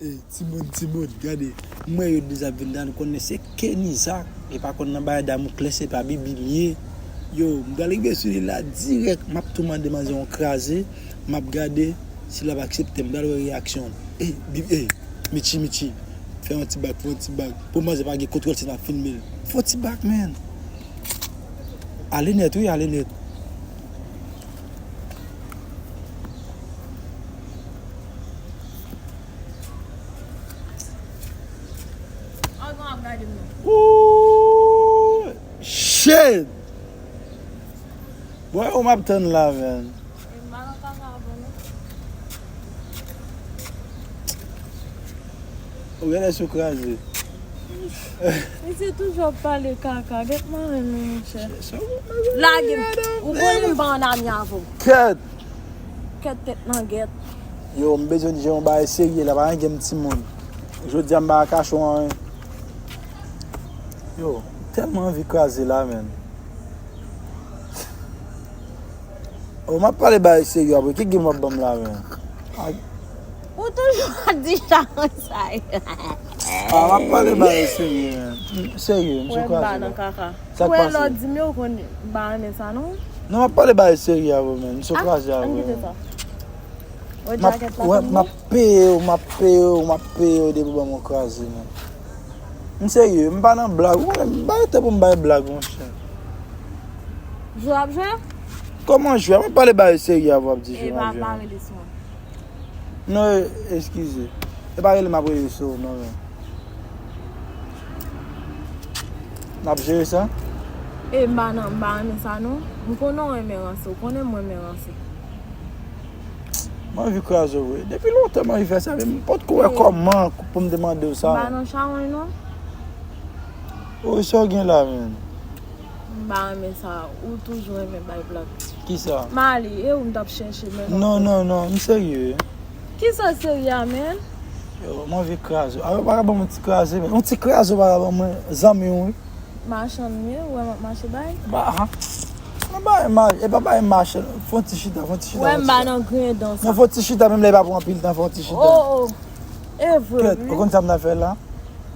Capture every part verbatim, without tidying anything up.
Ey, timoun, timoun, gade. M wè yo deja vin la, nou konnen se Kenny Zak. E pa konn nan bagay Damoklès, se pa Bibi m ye. Yo, m pral rive sou li la dirèk. M ap tou mande manzè yon kraze. M ap gade si l ap aksepte. M pral wè reyaksyon l. Ey, Bibi, ey, Michi, Michi. Fè yon ti bak, fè yon ti bak. Pou manzè pa gen kontwòl si n ap filme l. Fè yon ti bak, man. Ale nèt, wi, ale nèt. Ooh, shit! Bwoy, ou m ap tann la, man. Ou genlè sou kraze. Misye toujou ap pale kaka. Gèt maren nou, monchè. Lage m. Ou konnen m pa annamye avè w. Kèt. Kèt tèt nan gèt. Yo, m bezwen di yon bagay serye la, pa gen m timoun. Jodi a m pa ka kache w anyen. Yo, m tèlman anvi kraze la, man. Oh, m ap pale bagay serye apre. Ki game w ap ban m la, man? Ou toujou ap di jan sa yo. Ah, m ap pale bagay serye, man. Serye, m sou kraze la. Sa k pase? Ou wè lè w di m yo, ou konn m pa renmen sa, non? Non, m ap pale bagay serye avè w, man. M sou kraze avè w. An kite sa. Ou wè djakèt la konn bon? M ap peye w, m ap peye w, m ap peye w depi w ban m yon kraze, man. M serye, m pa nan blag. Ou konnen, m pa gen tan pou m bay blag, monchè. Jwe ap jwe? Kòman jwe? M ap pale bagay serye avè w ap di jwe m ap jwe. E pa, pa rele sou mwen. Non, eskize. E pa rele m ap rele sou ou, non, men. N ap jere sa? E m pa nan, m pa renmen sa, non. M konnen w renmen ranse, ou konnen m renmen ranse. M anvi kraze w vre. Depi lontan m anvi fè sa, men m potko wè kòman pou m te mande w sa. M pa nan chawony, non. Wi, sa w gen la, menm? M pa renmen sa. Ou toujou renmen bay blag. Kisa? M ale, e ou m t ap chèche, men non, non, non, m serye. Kisa serye a, menm? Yo, m anvi kraze w. Alò, pa ka ban m yon ti kraze, menm. Yon ti kraze w pa ka ban mwen, zanmi w, wi. Machann m ye, ou wè m ap mache bay? Ba, ha. Mwen bay mach, e pa bay mach, fè yon ti chita, fè yon ti chita. Ou wè m pa nan grenn dan sa. Non, fè yon ti chita, menm lè e pa pran anpil tan, fè yon ti chita. Oh, oh. E vre, wi. Kèt, ou konn sa m ta fè la?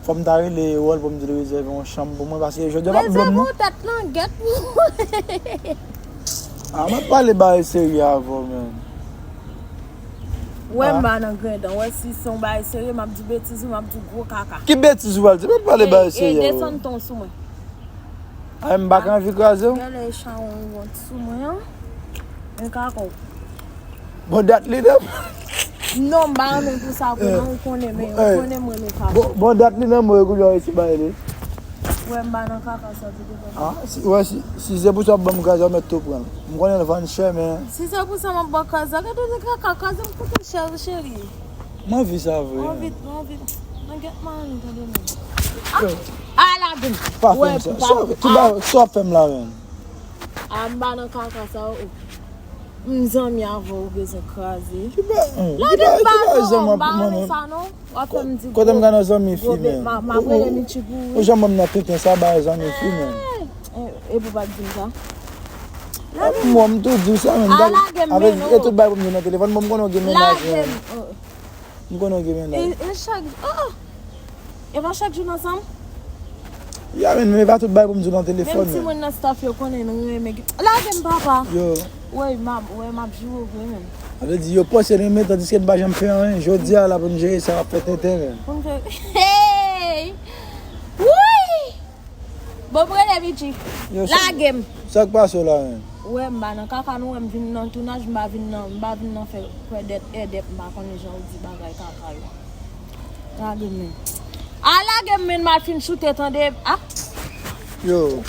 Fò m ta rele Erol pou m di l rezève yon chanm pou mwen, paske jodi a pa blòm non. Rezève yon tèt nan gèt pou mwen. Ah, mwen pale bagay serye avè w, menm. Wè m pa nan grenn dan, wè si se yon bagay serye, m ap di betiz, wi, m ap di gwo kaka. Ki betiz ou pral di? Mwen pale bagay serye avè w. Ey, ey, desann ton sou mwen. Ay, m pa ka anvi kraze w. Gade chawony wont sou mwen an. Men kaka w. Bon dat li menm. Non, m pa renmen pou sa vre, non, ou konnen, men ou konnen m renmen kaka. Bon, bon dat li nan mwen, kounye a w resi bay li. Wè, m pa nan kaka sa, tout. Ah, si, wè, si, si se pou sa w ap ban m kraze, w mèt tou pran l. M konnen l vann chè, men. Si se pou sa m ap ba w kraze, gade de kaka, kraze m koute chè, cheri. M anvi sa vre. Anvi, anvi. Nan gèt mari, tande non. Ah, ah, lage m. Pa fè m sa. Sa w ap fè m la menm? Ah, m pa nan kaka sa, oh. M zanmi avè w, ou bezwen kraze. Lage m, m pa zanmi, m pa renmen sa non. W ap fè m di kote m ka nan zanmi fi menm. M ap rele Michi pou ou. Ou janm ban m nan tenten sa, bay zanmi fi menm. Eh, eh, epi w pa t di m sa. Lage m. Mwen, m tou di w sa menm. Ah, lage m, men non. E tout bay pou m di nan telefòn, bon, m konnen w gen mennaj menm. M konnen w gen mennaj. E, e chak, oh, oh. E pa chak jou n ansanm? Ya, men, men e pa tout bay pou m di w nan telefòn, men. Menm timoun nan staff yo konnen nou renmen. Lage m, papa. Yo. Woy, m ap, woy, m ap joure w vre, menm. Sa vle di, yo panse renmen, tandiske n pa janm fè anyen. Jodi a la pou n jere sa, w ap fè tenten, menm. Pou n fè, hey! Woy! Bon, m rele Michi. Lage m. Sa k pase w la menm? Ou wè m pa nan kaka non, wè m vin nan tounaj, m pa vin nan, m pa vin nan fè kwè dèt èdèt, m pa konnen jan ou di bagay kaka yo. Lage m menm. A lage m menm, m al fin choute tande. Ah. Yo.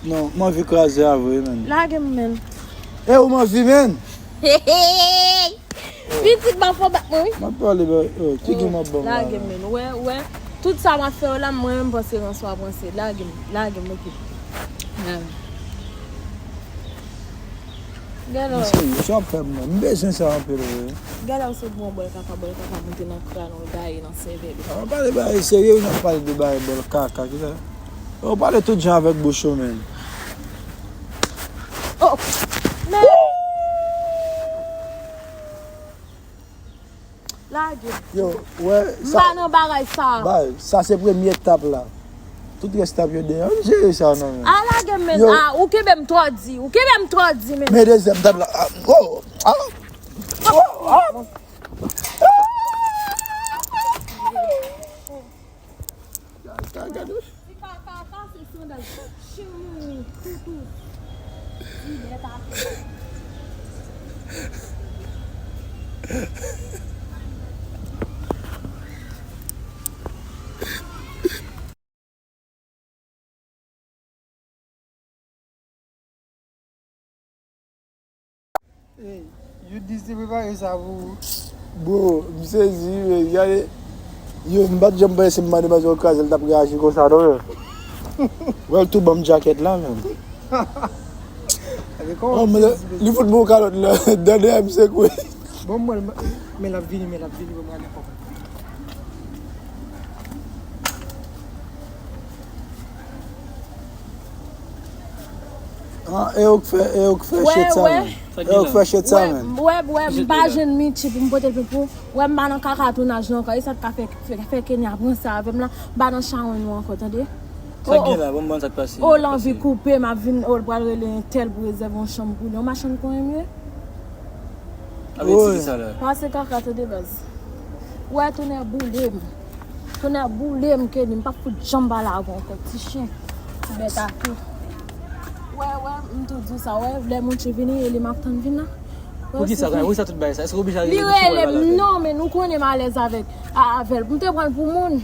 Non, m anvi kraze a vre menm. Lage m menm. E ou m anvi menm. Hey, hey, hey. Pitit m ap fè w bat mwen, wi. M ap pale ba, oh, ki gen m ap ban m la, lage m, men. Ou wè, ou wè, tout sa m ap fè yo la, mwen menm m panse ranse w ap ranse. Lage m, lage m, oke. Lage m. Gade w. Misye, sa w ap fè m nan. M bezwen sa anpil, wi. Gade w se bon bòl kaka, bòl kaka moute nan kràn ou, gaye nan sèvèl ou. An pale bagay serye, wi, n ap pale de bagay bòl kaka, ki sa? Ou pale tout jan avèk bouch ou, menm. Oh! Men! Lage Yo, wè, m pa nan bagay sa. Sa se premye etap la. Tout rès etap yo deyò. Ann jere sa non, men. A lage m, men. Yo. A, ou kenbe m twò di. Ou kenbe m twò di, men. Men dezyèm etap la. A, oh, a. Oh, a. Gade, gade. Ti kaka pase sandal, chen mouri, toutou. Ti bèt atè. Ey, Youdis te prepare sa pou ou. Bro, m sezi, men gade. Yo, m pa t janm panse si m mande manzè yo kraze, l t ap reyaji konsa, non, men. Wè l tou ban m djakèt la, men. Gade kòman. Oh, men li fout bon kalòt la. Dèyè m sekwe. Bon, mwen, men l ap vini, men l ap vini, bon, mwen, lè kòman. Ah, e ou k fè, e ou k fè shit sa, men. E ou k fè shit sa, men. Wè, wè, m pa jwenn Mitchy pou m pote l pou ou. Wè, m pa nan kaka tounaj la ankò. E sa k ka fè, fè, fè Kenya pran sa avè m la. M pa nan chawony ou ankò, tande. Sa k gen la, bon, bon, sa k pase. Oh, l anvi koupe, m ap vin, oh, l pral rele entèl pou rezève yon chanm pou li. Yon machann konnen m ye. Ap di ki sa la? Pase kaka, tande, baz. Wè, tonnè boule m. Tonnè boule m, Kenny, m p ap fout janm pale avè w ankò, ti chen, ti bèt atè. Wè, wè, m tou di w sa, wè, lè Mitchy vini, e li m ap tann vin la. Poukisa, poukisa tout bagay sa? Èske w oblije al rele Mitchy pou al pale avè l? Non, men nou konnen m alèz avèk, a, avè l. M te pran l pou moun.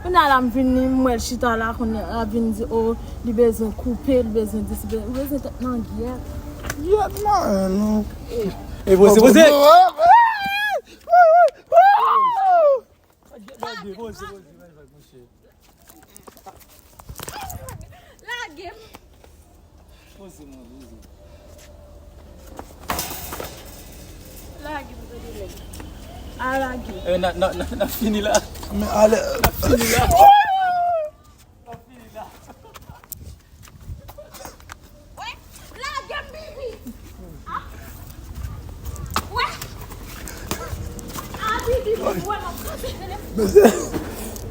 Kounye a la, m vin, m wè l chita la, kounye a, l ap vin di, oh, li bezwen koupe, li bezwen dis, li bezwen tèt nan gyèt. Gyèt, man, nou. E poze, poze! Lage m. Poze, mwen, poze. Lage m, tande nèg. A lage. Eh, n a, n a, n a, n a fini la. Men ale. N a fini la. N a fini la. Wè, lage m, Bibi. Ah. Wè. Ah, Bibi, wè, m ap pase telefòn. Mesye,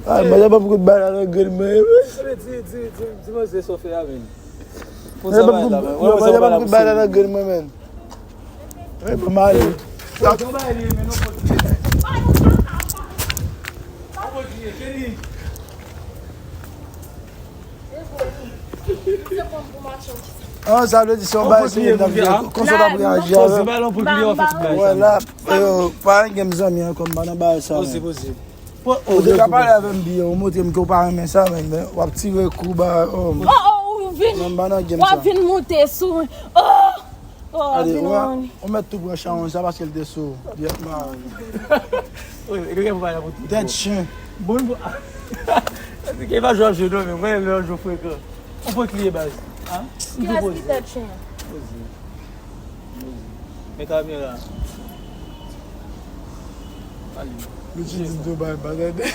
ah, mwen pa pou kout bal nan grenn mwen, wi. Di, di, di, di manzè sa w fè a, men. Mwen pa pou kout bal nan grenn mwen, men. Wi, pou m ale. Sa tonbe li, men non, kontinye. Kontinye, Kenny. Ah, sa vle di se yon bagay serye n ap jwe. Konsa w t ap reyaji avè m? Wè la, yo, pa gen m zanmi ankò, m pa nan bagay sa, men. Ou te ka pale avè m byen, ou montre m ke w pa renmen sa, men, men w ap tire kou ba, oh. Oh, oh, ou vin, w ap vin moute sou mwen. Oh! Oh, ale, ou mèt tou pran chawony sa paske l te sou. Tèt chen. Bon, bon. Ke pa jwe ap jwe non, men mwen lè yo jwe frekan. Ou pran kliye baz. Kilès ki tèt chen an? Poze. Poze. Men kamera. Ale. Mesye di do bay bagay de.